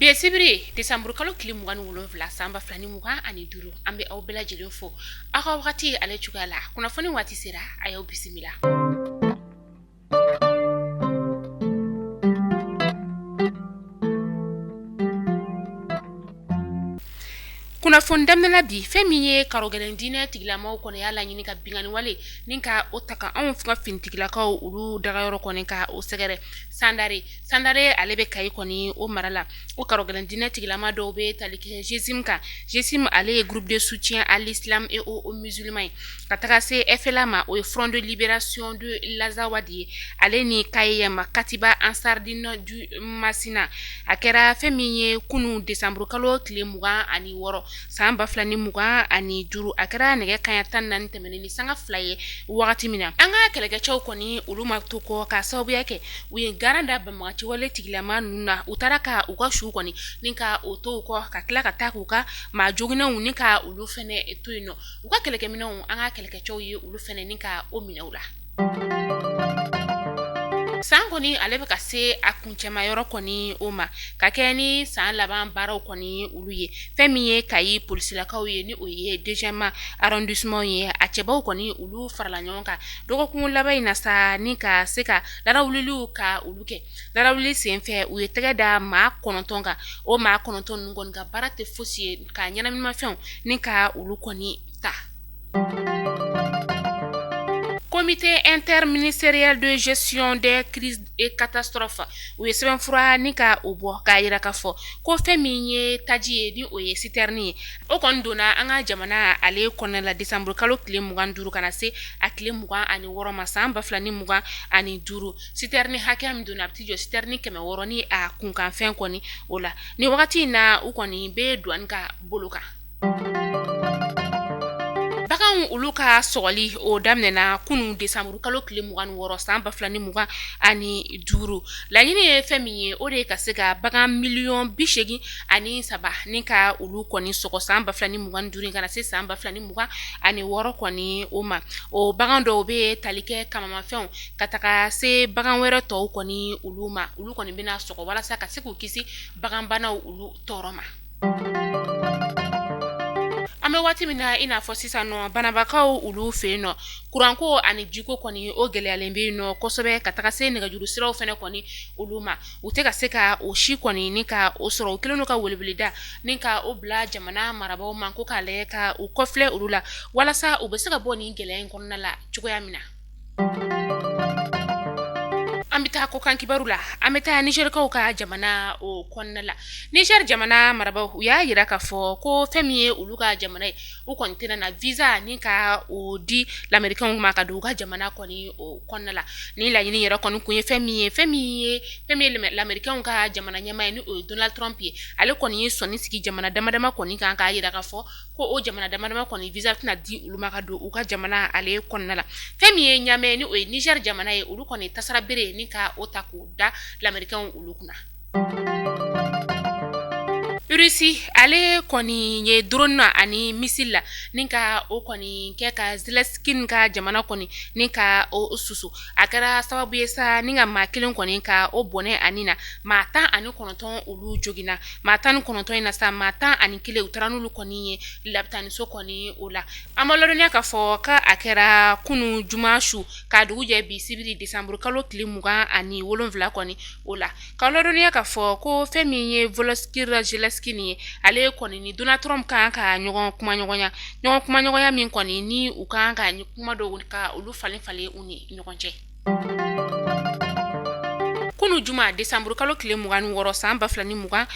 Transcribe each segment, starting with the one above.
Bi ye sibiri desanburukalo tile 27 san 2025, an bɛ aw bɛɛ lajɛlen fo aw ka wagati ale cogoya la. Kunnafoni waati sera, a y'aw bisimila. Kunnafoni daminɛ la bi, fɛn min ye karogɛlɛn diinɛ tigilamaw kɔni y'a laɲini ka binkanni wale ni ka o ta ka anw ka finitigilakaw olu dagayɔrɔ kɔni ka o sɛgɛrɛ Sandare. Sandare ale bɛ Kayi kɔni o mara la. O karogɛlɛn diinɛ tigilama dɔw bɛ tali kɛ GSIM kan. GSIM ale ye groupe de soutien à l'islam et aux musulmans ye, ka taga se FLA ma, o ye Front de libération de l'Azawad ye, ale ni KAM, Katiba Ansardine du Masina. A kɛra fɛn min ye kunun desanburukalo tile 26 san 2025, a kɛra nɛgɛ kanɲɛ 14 tɛmɛnen ni sanga 2 ye wagati min na, an ka kɛlɛkɛcɛw kɔni olu ma to kɔ ka sababuya kɛ u ye garan da banbagaci wale tigilama ninnu na. U taara ka u ka su kɔni ni ka o to u kɔ, ka tila ka taa k'u ka maa joginnenw ni ka olu fɛnɛ to yen nɔ. U ka kɛlɛkɛminɛnw, an ka kɛlɛkɛcɛw ye olu fɛnɛ ni ka o minɛ u la. San kɔni ale bɛ ka se a kuncɛma yɔrɔ kɔni o ma, ka kɛ ni san laban baaraw kɔni olu ye. Fɛn min ye Kayi polisilakaw ye, ni o ye deuxième arrondissement ye, a cɛbaw kɔni olu farala ɲɔgɔn kan dɔgɔkun laban in na sa, ni ka se ka larawuliliw ka olu kɛ. Larawuli senfɛ, u ye tɛgɛ da maa 9 kan. O maa 9 ninnu kɔni ka baara tɛ fosi ye ka ɲɛnaminimafɛnw ni ka olu kɔni ta. Comité interministériel de gestion des crises et catastrophes, u ye sɛbɛnfura ni ka o bɔ k'a jira k'a fɔ ko fɛn min ye taji ye, ni o ye citerne ye, o kɔni donna an ka jamana ale kɔnɔna la desanburukalo tile 25 ka na se a tile 26 ma san 2025. Citerne hakɛ min donna, a bɛ t'i jɔ citerne 600 ni a kunkanfɛn kɔni o la. Ni wagati in na, u kɔni bɛ douane ka bolo kan. Baganw olu ka sɔgɔli o daminɛna kunun desanburukalo tile 26 san 2025. Laɲini ye fɛn min ye, o de ye ka se ka bagan miliyɔn 83 ni ka olu kɔni sɔgɔ san 2025 ka na se san 2026 kɔni o ma. O bagan dɔw bɛ tali kɛ kamamafɛnw ka taga se bagan wɛrɛ tɔw kɔni olu ma. Olu kɔni bɛna sɔgɔ walasa ka se k'u kisi baganbanaw olu tɔɔrɔ ma. An bɛ waati min na i n'a fɔ sisan nɔ, Banabakaw olu fɛ yen nɔ, kuranko ani jiko kɔni o gɛlɛyalen bɛ yen nɔ kosɛbɛ, ka taga se nɛgɛjuru siraw fana kɔni olu ma. U tɛ ka se ka o si kɔni ni ka o sɔrɔ. U kɛlen don ka weleweleda ni ka o bila jamana marabaaw ma ko k'a lajɛ ka u kɔfilɛ olu la walasa u bɛ se ka bɔ nin gɛlɛya in kɔnɔna la cogoya min na. An bɛ taa kɔkan kibaru la. An bɛ taa Nizɛrikaw ka jamana o kɔnɔna la. Nizɛri jamana marabaaw, u y'a jira k'a fɔ ko fɛn min ye olu ka jamana ye, u kɔni tɛna na visa ni ka o di lamerikɛnw ma ka don u ka jamana kɔni o kɔnɔna la. Ni laɲini yɛrɛ kɔni kun ye fɛn min ye, fɛn min ye lamerikɛnw ka jamana ɲɛmaa ye, ni o ye Donald Trump ye, ale kɔni ye sɔnni sigi jamana damadama kɔni kan k'a jira k'a fɔ ko o jamana damadama kɔni visa tɛna di olu ma ka don u ka jamana ale kɔnɔna la. Fɛn min ye Ɲamɛ, ni o ye Nizɛri jamana ye, olu kɔni tasara bere ni ka o ta k'o da lamerikɛnw olu kunna. Irisi ale kɔni ye drone na ani missile la ni ka o kɔni kɛ ka Zelensky ka jamana kɔni ni ka o susu. A kɛra sababu ye sa ni ka maa kelen kɔni ka o bɔnɛ a ni na, maa 19 olu joginna. Maa 19 in na sa, maa 11 u taara n'olu kɔni ye labitaniso kɔni o la. An b'a ladɔnniya k'a fɔ k'a kɛra kunun juma su k'a dugu jɛ bi sibiri desanburu kalo tile 27 kɔni o la. K'a ladɔnniya k'a fɔ ko fɛn min ye Volodymyr Zelensky nin ye, ale kɔni ni Donald Trump kan ka ɲɔgɔn kumaɲɔgɔnya min kɔni ni u kan ka kuma dɔw ka olu falen falen u ni ɲɔgɔn cɛ. Kunun juma desanburu kalo tile 26 san 2025,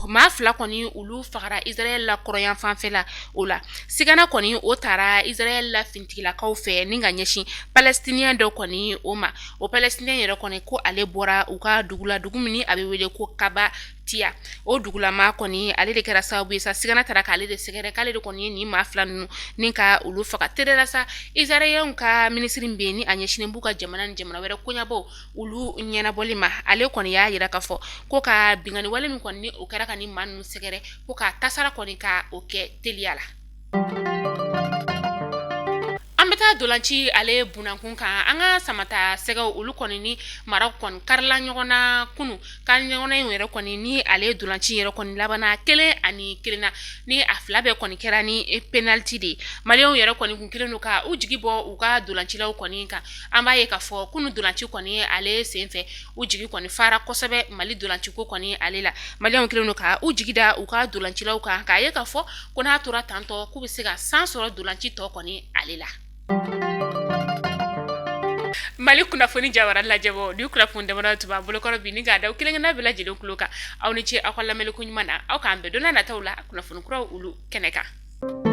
maa fila kɔni olu fagara Israël la kɔrɔyan fanfɛ la o la. Sigana kɔni o taara Israël la finitigilakaw fɛ ni ka ɲɛsin palestinien dɔ kɔni o ma. O palestinien yɛrɛ kɔni ko ale bɔra u ka dugu la, dugu min a bɛ wele ko Kabatiya. O dugulama kɔni ale de kɛra sababu ye sa sigana taara k'ale de sɛgɛrɛ, k'ale de kɔni ye nin maa fila ninnu ni ka olu faga. Teliya la sa, Israɛliyɛnw ka minisiri min bɛ yen ni a ɲɛsinnen b'u ka jamana ni jamana wɛrɛ koɲɛbɔw olu ɲɛnabɔli ma, ale kɔni y'a jira k'a fɔ ko ka binkanni wale min kɔni ni o kɛra ka nin maa ninnu sɛgɛrɛ, ko k'a tasara kɔni ka o kɛ teliya la. An bɛ taa taa dolanci ale bunankun kan. An ka samata sɛgɛw olu kɔni ni Maroc kɔni karila ɲɔgɔn na kunun. Kari ɲɔgɔn in yɛrɛ kɔni ni ale dolanci yɛrɛ kɔni labanna 1-1 na, ni a fila bɛɛ kɔni kɛra ni penalty de ye. Maliyɛnw yɛrɛ kɔni kun kelen don ka u jigi bɔ u ka dolancilaw kɔni kan. An b'a ye k'a fɔ kunun dolanci kɔni ale senfɛ, u jigi kɔni fara kosɛbɛ Mali dolanciko kɔni ale la. Maliyɛnw kelen don ka u jigi da u ka dolancilaw kan, k'a ye k'a fɔ ko n'a tora tantɔ, k'u bɛ se ka san sɔrɔ dolanci tɔ kɔni ale la. Mali kunnafoni jabara lajɛbɔ ni kunnafoni damadɔ tun b'an bolokɔrɔ bi ni k'a da kelen-kelenna bɛɛ lajɛlen tulo kan. Aw ni ce aw ka lamɛnni ko ɲuman na. Aw k'an bɛn don nataw la kunnafoni kuraw olu kɛnɛ kan.